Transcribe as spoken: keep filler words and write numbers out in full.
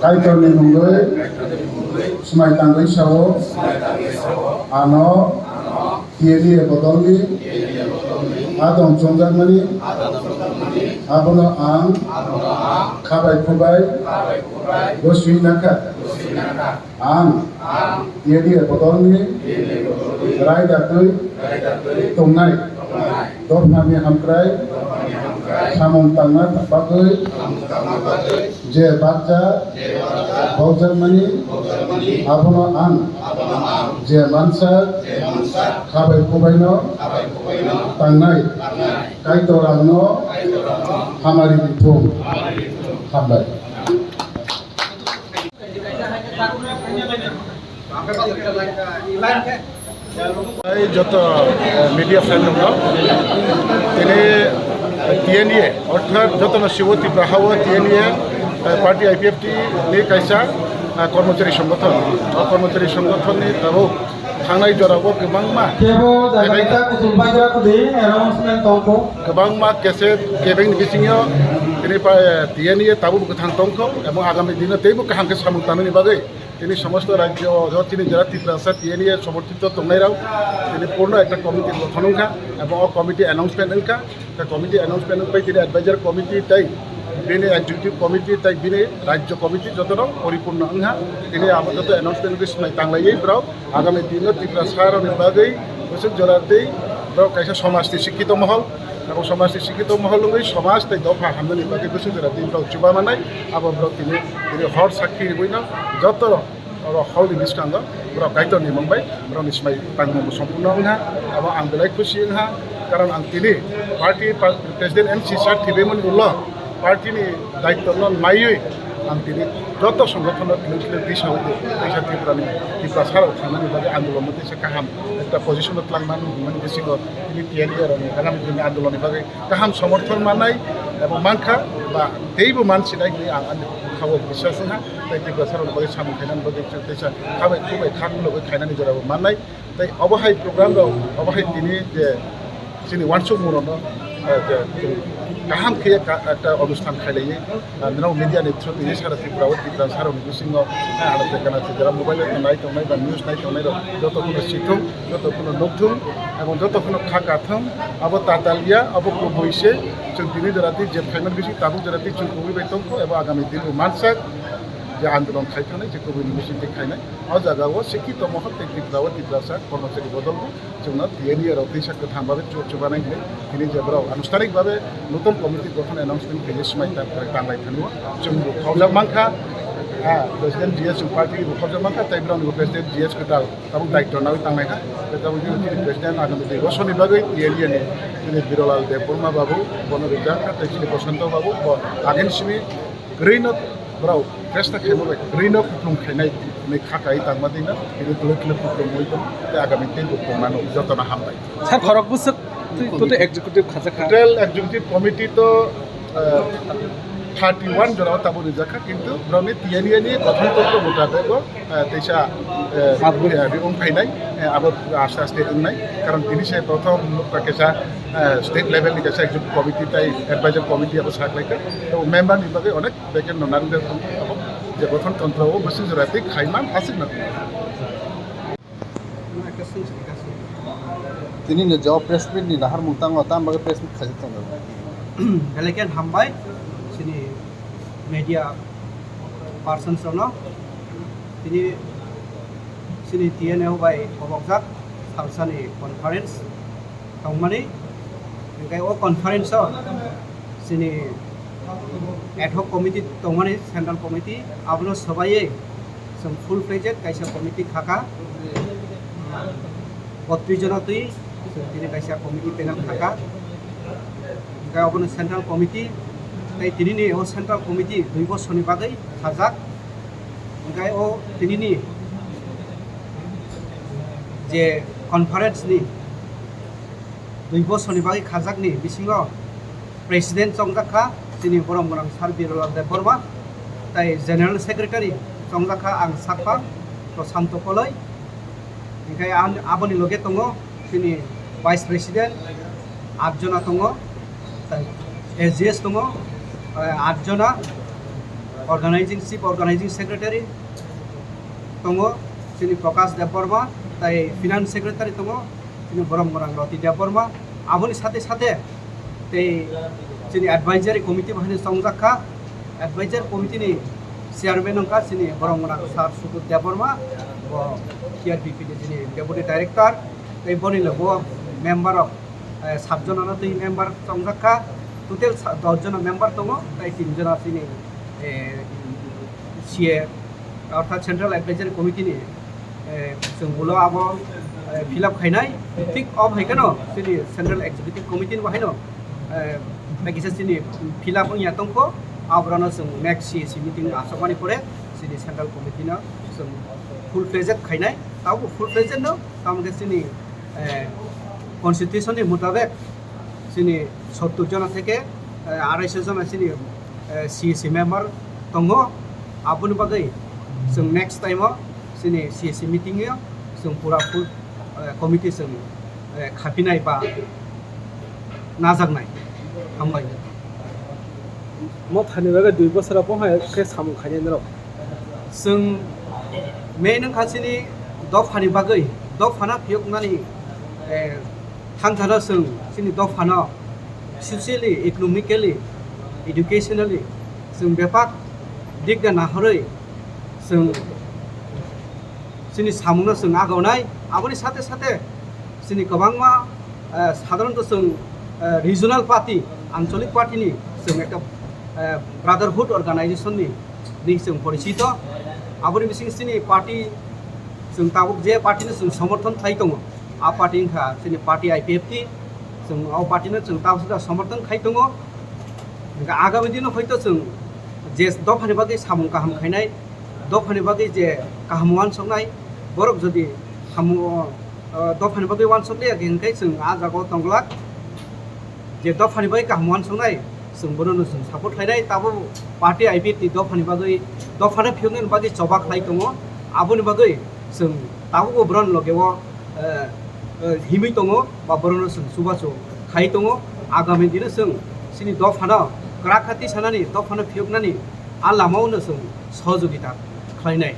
Kaitorni mungwi swmai tangwi sao, ano T N A bodolni adong chongjakmani, abono ang khabai khubai goswi nakha. Ang T N A bodolni raida twi tongnai dophani hamkrai samung tangna bagwi je bakja bokjakmani, abono ang je mansa khabai khubaino tangnai Kaitor angno hamari di thung. Hambai. Tei joto, eh, media friend rok no tini, eh, T N A orthat joto no sibo Tripura hao T N A, eh, party I P F T ni kaisa, eh, kormochari songgothon. O kormochari songgothon ni tabuk thangnai jora o kwbangma Kebo jaga kebeng ta kuchuk bai jora kudi, announcement tongkho. Kwbangma kese kebeng ni bisingo tini pa, eh, T N A tabuk kwthang tongkho, ebong agami dino teibo kaham khe samung tanani bagwi. Tini somosto rajyo o tini jara Tiprasa T N A somorthito tongnai rok tini purno ekta committee gothon wngkha, ebong o committee announcement wngkha. Tei committee announcement wngpai tini advisor committee tei bini executive committee tei bini rajyo committee joto rok poripurno wngkha. Tini abo joto announcement wngwi swmai tanglaiwi borok agami dino Tiprasa rokni bagwi bwswk jora tei borok kaisa somaj ni sikkito mohol, abo somaj ni sikkito mohol wngwi somaj tei dopha hamnani bagwi bwswk jora tei borok chuba manai. Abo borok tini, tini hor sakhi rwino joto rok oro hall ni bwskango borok Kaitor ni mung bai borok ni swmai tangmung bo sompurno wngha. Abo ang belai khusi wngha, karon ang tini party pa-, president M C sir thibimani ulo party ni daityo no naiwi ang tini joto songgothon no tini tini tisa wngwi tisa Tripura ni Tiprasa rok thangnani bagwi andolon no tisa kaham ekta position o twlang mani hwnmani bisingo tini T N A rok ni agami dini andolon ni bagwi kaham somorthon manai abo mankha ba teibo mansinai hinwi ang ani bwkhao biswas wngkha. Tei Tiprasa rokni bagwi samung khainani bagwi chwng teisa khabai khubai kha khulogwi khainani jorabo mannai. Tei obo hai program rok, obo hai tini je chini uansukmung rokno, eh, je chwng kaham khe ka-, ekta onusthan khailaiwi, ah, nini media ni through tini sara Tripura o Tiprasa rokni bisingo, eh, ano tekana se jara mobile o nai tongnai ba news nai tongnai rok joto kheno sithung, joto kheno nukthung, ebong joto kheno kha kathung, abo tatal ya, abo kubui se, chwng tini jora tei je phaimani bising tabuk jora tei chwng kubui bai tongkho, ebo agami din bo mansak, je andolon khai thangnai, je kubui ni bising tei khainai. O jaga o sikhi tomo hok tei Tripura o Tiprasa kormochari bodol bo chwngno T N A rok tei sak kwthang babe chu chubanai hinwi tini je borok anustanik babe nutun committee gothon announcement khainai swmai ta-, tanglai thangwi chwng bo khawjak mankha. Ha, President G S party bo khawjak mankha tei borok ni bo President G S kwtal tabuk daityo nawi tanglai kha. Tei tabuk chini President agami dui bosor ni bagwi T N A ni chini Birolal Debbarma babu bono rijak kha tei chini Bosonto babu bo agin simi kwrwi no borok chesta khaima bai kwrwi no kuplung khainai hinwi kha kai tangma twi no tini kwlwi kwlwi kuplung wi tong tei agami tei bo tongmano jotono hambai. Sir, khorok bwswk twi, twi, twi executive khajak kha? Total executive committee to, eh, thirty one jora o tabuk rijak kha, kintu borokni T N A ni gothon tantro mutabek o, eh, teisa, eh, Abo. Eh, wng phainai, eh, abo aste aste wngnai, karon tini se prothom nukha kesa, eh, state level ni kesa executive committee tai advisor committee abo saklaikha, to member ni bagwi onek Bekhe no narwkjak tongo, abo je gothon tontro o bwswk jora tei khaiman aswk nang. Tini no jawab press meet ni naharmung tango, tam bagwi press meet khaijak tongo. Belai khe hambai chini media persons rokno. Tini chini T N A bai kobokjak salsani conference tongmani, hingke o conference o chini ad hoc committee tongmani, central committee, abono swbaiwi chwng full fledged kaisa committee khaka, botris jona twi chwng tini kaisa committee panel khaka, hingke obono central committee tei tinini o central committee dui bosorni bagwi khajak, hingke o tinini je conference ni dui bosorni bagwi khajakni bisingo president chongjak kha chini borom gwnang Sir Birolal Debbarma, tai general secretary chongjak kha ang sakha Prashanto Koloi. Hingke an-, aboni loge tongo chini vice president, atjona tongo, tai S G S tongo, eh, atjona, Organizing, Chief Organizing Secretary tongo chini Prakash Debbarma, tai Finance Secretary tongo chini Borom Gwnang Roti Debbarma. Aboni sate sate tei chini Advisory Committee bo haino chongjak kha. Advisory Committee ni Chairman wngkha chini Borom Gwnang Sir Sukut Debbarma, bo T R P P ni chini Deputy Director, tei boni logo member rok, eh, sat jona no twi member chongjak kha. Total sa-, dos jona member tongo, tei tin jona chini, eh, C A, orthat Central Advisory Committee ni, eh, chwng ulo abo, eh, fill up khainai. Thik o hai kheno chini Central Executive Committee ni bo haino, eh, bai kisa chini fill up wngya tongkho. Aborano chwng next C A C meeting achukmani pore chini Central Committee no chwng full fledged khainai. Tabo full fledged no tamo khe chini, eh, constitution ni mutabek chini sottur jona theke, eh, arai sho jona chini, eh, C A C member tongo. Aboni bagwi chwng next time o chini C A C meeting o chwng pura full, eh, committee chwng, eh, khapinai ba najaknai. Hambai. Mo thani bagwi dui bosor bo hai khe samung khainai norok. Chwng main wngkha chini dophani bagwi, dophano phiyoknani, eh, thangthano chwng chini dophano socially, economically, educationally chwng bebak dikda nahorwi chwng chini samungno chwng agonai. Aboni sate sate chini kwbangma, eh, sadharanto chwng, eh, regional party, ancholik party ni chwng ekta, eh, brotherhood organization ni, ni chwng porichito. Aboni bising chini party chwng tabuk je party no chwng somorthon khlai tongo, a party wngkha chini party I P F T, chwng o party no chwng tabuk somorthon khai tongo. Hingkhe agami dino hoito chwng je dophani bagwi samung kaham khainai, dophani bagwi je kaham uansuknai, borok jodi hamu, o, dophani bagwi uansuk liya khe, hingkhe chwng a jagao tongglak. Je dophani bagwi kaham uansuknai, chwng bono no chwng support khlainai. Tabuk party I P F T dophani bagwi, dophano phiyoknani bagwi choba khlai tongo. Aboni bagwi chwng tabukbo boroni logeo, eh, eh, himwi tongo ba borokno chwng chubachu khai tongo. Agami dino chwng chini dophano kwrak kha tisanani, dophano phiyoknani a lamao no chwng sohojogita khlainai.